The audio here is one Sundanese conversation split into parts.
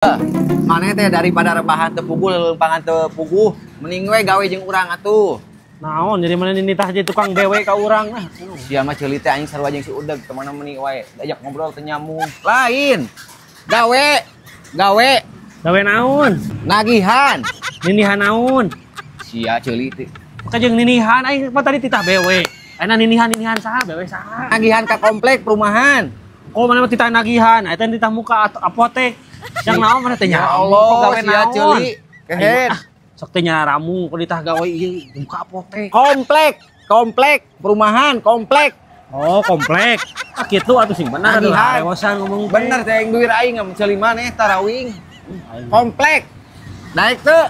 Maneh teh daripada rebahan teu puguh, leuleumpangan teu puguh, mending we gawe jeung urang atuh. Naon jadi mana nitah jadi tukang bewe ka urang ah. Sia mah ceuli teh aing sarua jeung si Udeg, kemana meni wae diajak ngobrol teu nyambung. Lain. Gawe. Gawe. Gawe naon? Nagihan. Ninihan naon? Sia ceuli teh. Maka jeung ninihan aing mah tadi titah bewe. Ayeuna ninihan-ninihan saha bewe saha? Nagihan ka komplek perumahan. Oh, mana mah titah nagihan, eta titah muka atau apotek. Yang naon mana teh Ya nyamuk, Allah, gawe sia naon? Ceuli. Kehed. Ah, sok teh nyaramu kok ditah gawe ieu muka apotek. Komplek, komplek, perumahan, komplek. Oh, komplek. Ah, kitu atuh sing bener atuh. Nagihan. Rewosan ngomong teh. Bener teh aing duir aing ceuli maneh tarawing. Aing. Komplek. Naik teu.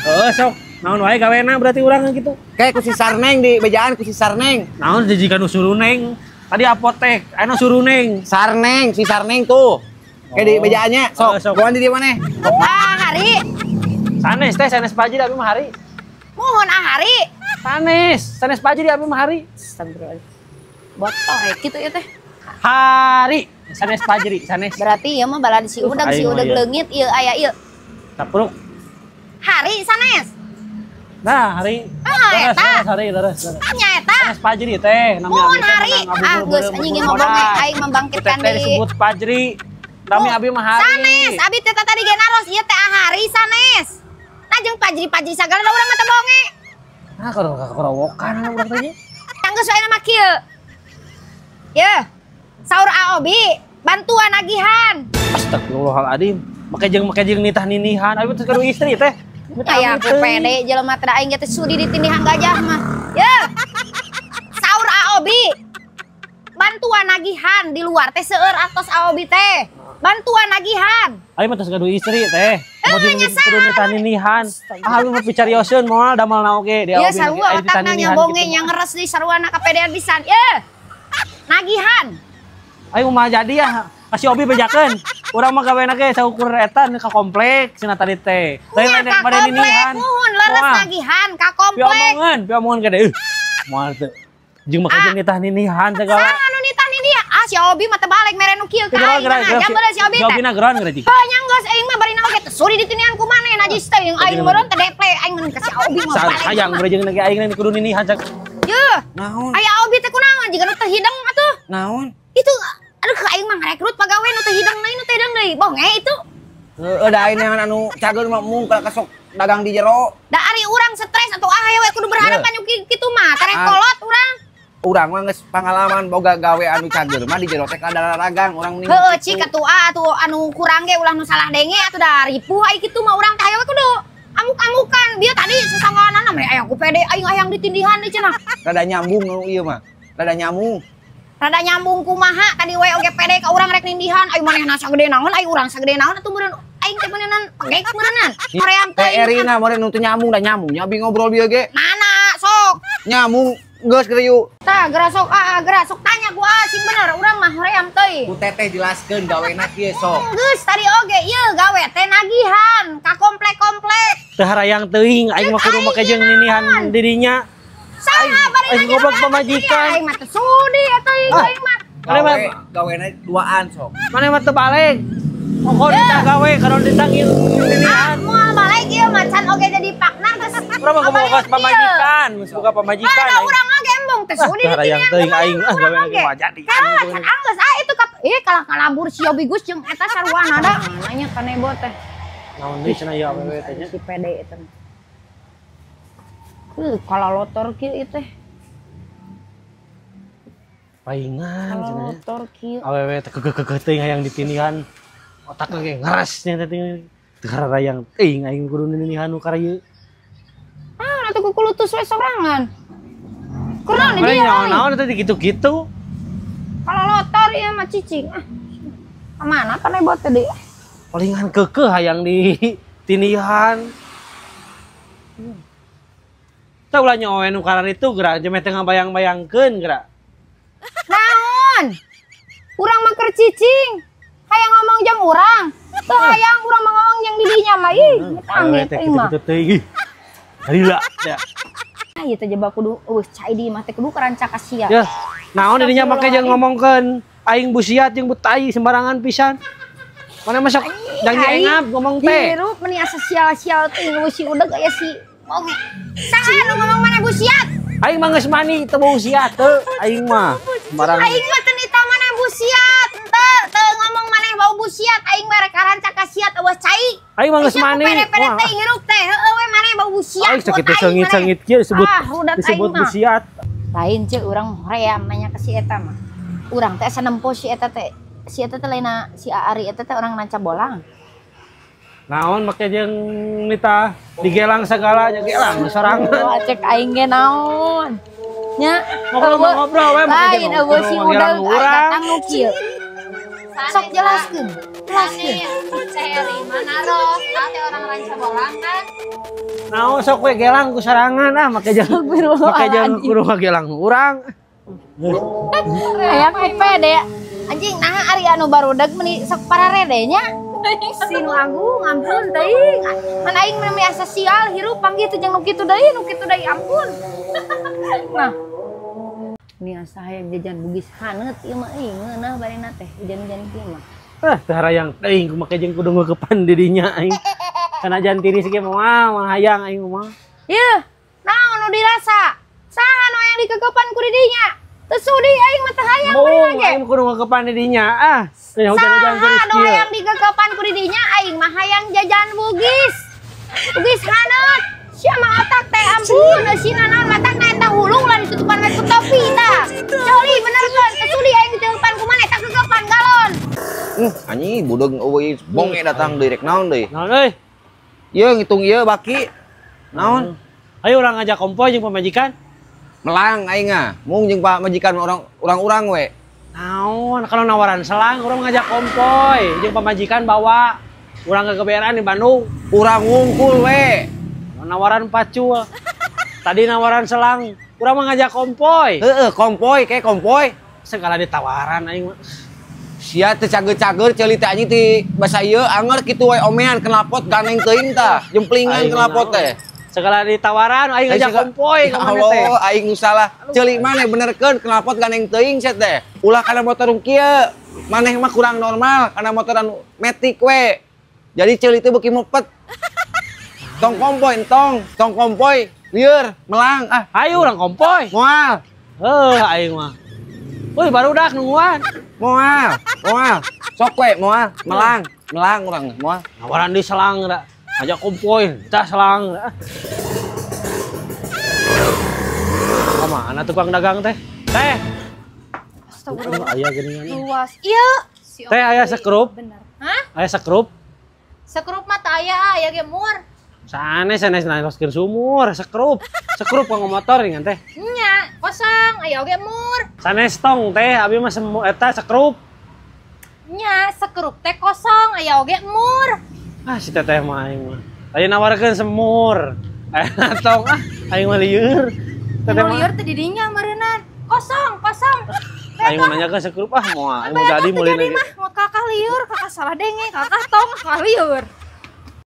Heeh, sok. Naon wae gawena berarti urang gitu. Kayak ku si Sarneng di bejaan ku si Sarneng. Naon jadi nu suruneng. Tadi apotek, anu suruneng. Sarneng, si Sarneng tuh. Kayak di Oh. bejaannya, sok. Oh, sok. Bukan di dia maneh. Ah, hari. Sanes teh, sanes Paji abi mah hari. Muhun ah hari. Sanes, sanes Paji di abi mah hari. Astagfirullah. Botol gitu ya teh. Hari, sanes Pajri, sanes. Berarti ieu mah balad si Udeg, si Aing mah Udeg ieu. leungit ieu aya ieu. Capruk. Hari sanes. Nah, hari. Ah, Leres, eta. leres, hari, leres, leres. Nya eta. Sanes Pajri teh, nami Muhun abi teh hari. menang Ah, ngabubur geus beureum anjing beureum ngomong bodas. aing membangkitkan Teh deui. disebut Pajri. Nami abi mah hari. Sanes, abi teh tadi ge naros ieu teh ah hari sanes. Nah jeung Pajri-pajri sagala da urang mah teu bonge. Nah, kalau korowokan urang teh nya. Tanggeus wae mah kieu. Ye. Saur Aobi, bantuan nagihan. Astagfirullahaladzim. Make jeung nitah ninihan. Abi teh kudu istri teh. Aya aku pede jelema teh aing ge teh sudi ditindihan gajah mah. Ye. Saur Aobi. Bantuan nagihan di luar teh seueur atos Aobi teh. Bantuan nagihan. Aing mah tos gaduh istri teh. Mau Eh, jeung nyesal. kudu nitah ninihan. Ah, abi mah picarioseun moal damel na oge di Ye Aobi. sarua Aing titah otakna nya ninihan bonge gitu. nya ngeres di saruana kapedean pisan. Ye. Nagihan. Aing mah jadi ya. Kasih Obi bejakeun. Urang mah gawena ge saukur eta ka komplek cenah tadi teh. Lain Nya lain ka pada komplek ninihan. muhun leres Moal. nagihan ka komplek. Piomongan gede. Moal teu. Jeung make jeung nitah ninihan segala. Saha anu nitah ninihan? Ah si Obi mah teu balik mere nu kieu ka aing. Nah, jam beres si Obi Si teh. Obina geroan geura cik. Heuh nya geus aing mah bari naon ge teu sudi ditinihan ku maneh najis teh jeung aing meureun teh deple aing meureun ka si Obi mah balik. Sayang beureum jeung lagi aing kudu ninihan cak. Yeuh, Naon? aya Obi teh kunaon jiga nu teu hideng atuh. Naon? Itu aduh aing mah ngarekrut pagawe nu teu hideng deui nu teu hideng deui. Bonge itu. Heeh, da aing neangan anu cager mah mung ka sok dagang di jero. Da ari urang stres atuh ah we kudu berharap Yeuh. anu kitu mah tarek Ah. kolot urang. Urang mah geus pangalaman boga gawe anu cager mah di jero teh kada dagang urang mending. Heueuh cik atuh ah atuh anu kurang ge ulah nu salah denge atuh da ripuh ai kitu mah urang teh hayo we kudu amuk-amukan. Bieu tadi sesanggalanana mere aya ku pede aing hayang ditindihan deui cenah. Rada nyambung nu ieu mah. Rada nyambung. Rada nyambung kumaha tadi we oge pede ka urang rek nindihan aing manehna sagede naon aing urang sagede naon atuh meureun aing teh meureunnan pegek meureunnan. Hoream Teh teuing. Erina meureun nu teu nyambung da nyambung nya abi ngobrol bieu ge. Mana sok? Nyambung geus geura yuk. Tah geura sok ah geura sok tanya ku ah sing bener urang mah hoream teuing. Ku teteh jelaskeun gawena kieu sok. Geus tadi oge ieu gawe teh nagihan ka komplek-komplek. Teu harayang teuing aing mah kudu make jeung ninihan dirinya. Saha bari aing nanya goblok urang pamajikan. Aing mah teu sudi atuh Ah. aing mah. Mana mah Gawe gawena duaan sok. mana mah teu balik. Pokok ditah gawe kalau ditangin Ah, ninihan. moal balik ieu mah can oge jadi partner geus. Urang mah boga pamajikan, geus boga pamajikan. Ada aing. urang oge embung teu sudi Ah, harayang ditinihan teuing kumaha aing ah urang gawe oge. lagi mah jadi. Kalah can anggeus ah itu kap eh kalah kalabur si Obi Gus jeung eta saruana da. Nanya ka nebo teh. Naon deui cenah ieu awewe teh nya. Si pede itu. Kalau lotor kieu ieu teh. Paingan Kalau cenah nya. lotor kieu. Awewe teh kekeh-kekeh teuing hayang ditinihan. Otakna ge ngeres nya teh teuing. Teu harayang teuing aing kudu ninihan nu kararieu. Ah, atuh kukulutus we sorangan. Kunaon Mana dia? naon-naon teh gitu-gitu. Kalau lotor ieu mah cicing. Ah. Kemana ka nebo teh deui? Palingan kekeh hayang ditinihan. Tah ulah nyawa nu kararitu geura jeung teh ngabayang-bayangkeun geura. Naon? Urang mah keur cicing. Hayang ngomong jeung urang. Teu hayang urang mah ngomong jeung didinya mah ih, Awewe tangit teh aing mah. kitu-kitu teuing. Ih. Lila ya. Ah, ieu teh jaba kudu eueuh cai di mah teh kudu karancak ka sia. Ya, naon didinya make jeung ngomongkeun aing busiat jeung butai sembarangan pisan. Mana masuk Jangan diengap ngomong teh. Hirup meni asa sial-sial teh nu si udeg aya si bonge. Saha nu ngomong maneh busiat? Aing mah geus mani teu bau siat teu aing mah. Sembarang. Aing mah teu nita maneh busiat. Henteu, teu ngomong maneh bau busiat, aing mah rek arancak ka siat eueuh cai. Aing mah geus mani. Pede-pede teh hirup teh, heueuh we maneh bau busiat. Aing sakitu seungit-seungit kieu disebut disebut busiat. Lain ceu urang hoream nanya ka si eta mah. Urang teh asa nempo si eta teh. Si eta teh lainna si Ari eta teh orang Ranca Bolang. Naon make jeung nita digelang segala nya gelang sorangan. Oh, cek aing ge naon. Nya ngobrol-ngobrol we make jeung eueuh si udeg datang nu kieu. Sok jelaskeun. Jelaskeun. Teh Eri mah naros, teh orang Ranca Bolang kan. Naon sok we gelang ku sorangan ah make jeung make jeung kudu gelang urang. Hayang ku pede. Anjing naha ari anu barudeg meuni sok pararede nya. Si nu agung ampun teuing. Man aing mah asa sial hirup panggih teh jeung nu kitu deui ampun. Nah. Ini asa hayang jajan bugis haneut ieu mah euy ngeunah barena teh hujan-hujan kieu mah. Ah teh harayang teuing kumaha jeung kudu ngeukepan di dinya aing. Sanajan tiris ge moal mah hayang aing mah. Yeuh, naon nu dirasa? Saha nu hayang dikekepan ku di dinya? Teu sudi aing mah teu hayang bari ge. Aing kudu ngeukepan di dinya ah. Hujan-hujan tiris kieu. Saha nu hayang dikekepan ku di dinya aing mah hayang jajan bugis. Bugis haneut. Sia mah otak teh ampun eusina naon matakna eta hulung lah ditutupan we ku topi tah. Ceuli benerkeun teu sudi aing ditutupan ku maneh tah kekepan galon. Anjing budeg eueuh bonge datang deui rek naon deui. Naon euy? Ieu ngitung ieu baki. Naon? Ayo urang ngajak kompoy jeung pamajikan. Melang aing ah, mung jeung pamajikan orang-orang we. Naon kalau nawaran selang urang ngajak kompoy jeung pamajikan bawa urang kegeberan di Bandung. Urang wungkul we. Nawaran pacul. Tadi nawaran selang, urang mah ngajak kompoy. Heeh, kompoy kayak kompoy. Segala ditawaran aing mah. Sia teu cager-cager ceuli teh anjing ti basa ieu anger kitu wae omean knalpot ganeng teuing tah, jemplingan knalpot teh. Segala ditawaran aing ngajak kompoy ka maneh teh. Allah, aing nu salah. Ceuli maneh benerkeun knalpot ganeng teuing sia teh. Ulah kana motor kieu. Maneh mah kurang normal kana motor anu metik we. Jadi ceuli teh beuki mopet. Tong kompoy entong, tong kompoy lieur melang ah. Ayo urang kompoy. Moal. Heuh aing mah. Woi barudak nungguan. Moal, moal. Sok we moal, melang, melang urang moal. Nawaran di selang da. Ngajak kompoy, tah selang da. Ka mana tukang dagang teh? Teh. Astagfirullah. Aya geuningan. Luas. Ieu. Teh aya sekrup. Bener. Hah? Aya sekrup. Sekrup mah teh aya, aya ge mur. Sanes sanes naroskeun sumur, sekrup. Sekrup kanggo motor ingan teh. Nya, kosong, aya oge mur. Sanes tong teh, abi mah semu eta sekrup. Nya, sekrup teh kosong, aya oge mur. Ah, si teteh mah aing mah. Tadi nawarkeun semur. Aya tong ah, aing mah lieur. Teteh mah lieur teh di dinya meureunnan. Kosong, kosong. Aing mah nanyakeun sekrup ah moal, aing mau jadi meuli mah. Mau kakak lieur, kakak salah denge, kakak tong, kakak lieur.